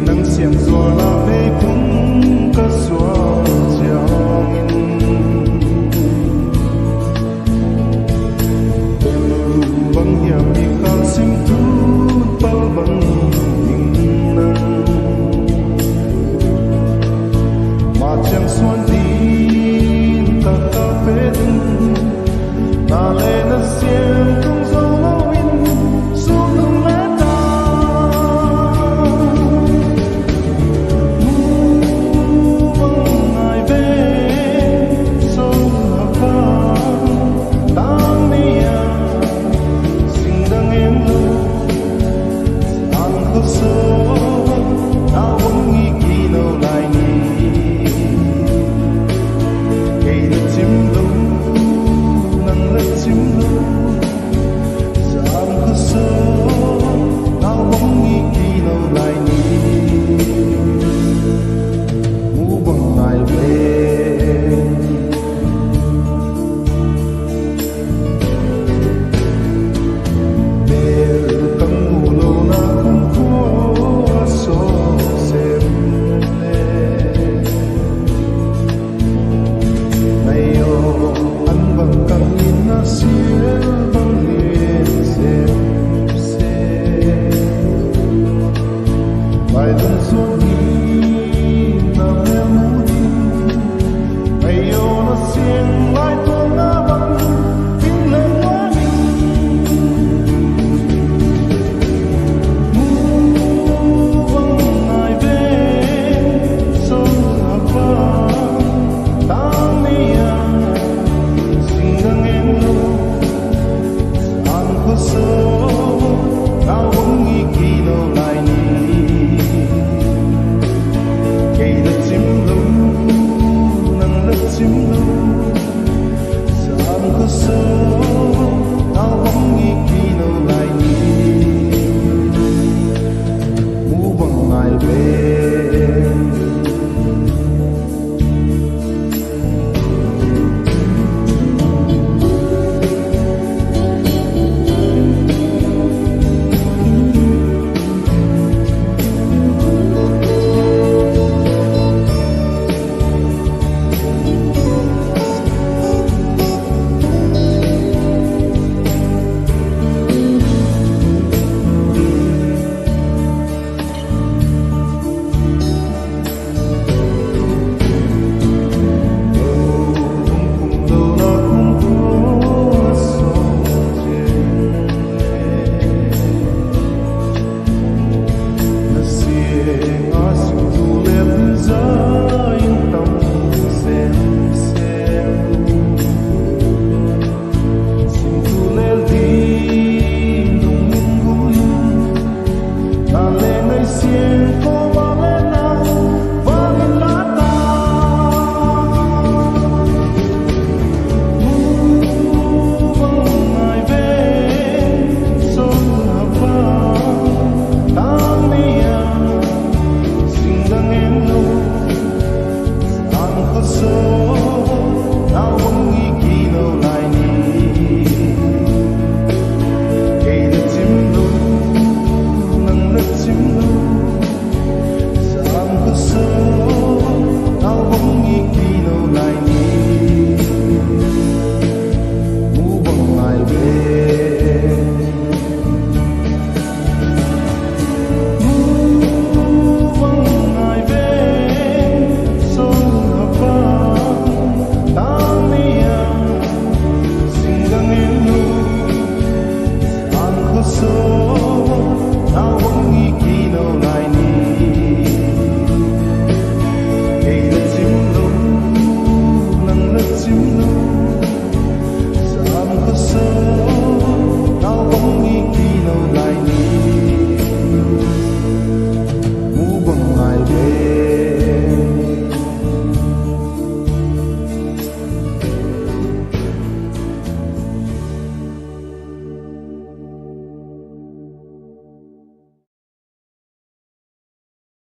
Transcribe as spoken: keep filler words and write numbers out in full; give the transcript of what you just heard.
Nang siangzuan a meikung ka suak ciangin, bel bang hiam i kalsim tun pal bang ding nang. Mah ciang suan ding ka ka pet, na le na siam tung zo lo in, sum tung le ta. Mu bang ngai ve, so a ka tang ni a, sing dang en lo. Ang khuaso, a wang i kino lai ni. Kei na cim lo, nang na cim lo. Ang khuaso, a wang i kino lai ni. Mu bang ngai ve. Bel ka mu lo na kumkhua sawm sem le, nai aw an bang kang in na sial bang in sem se. Vai dong suan hi na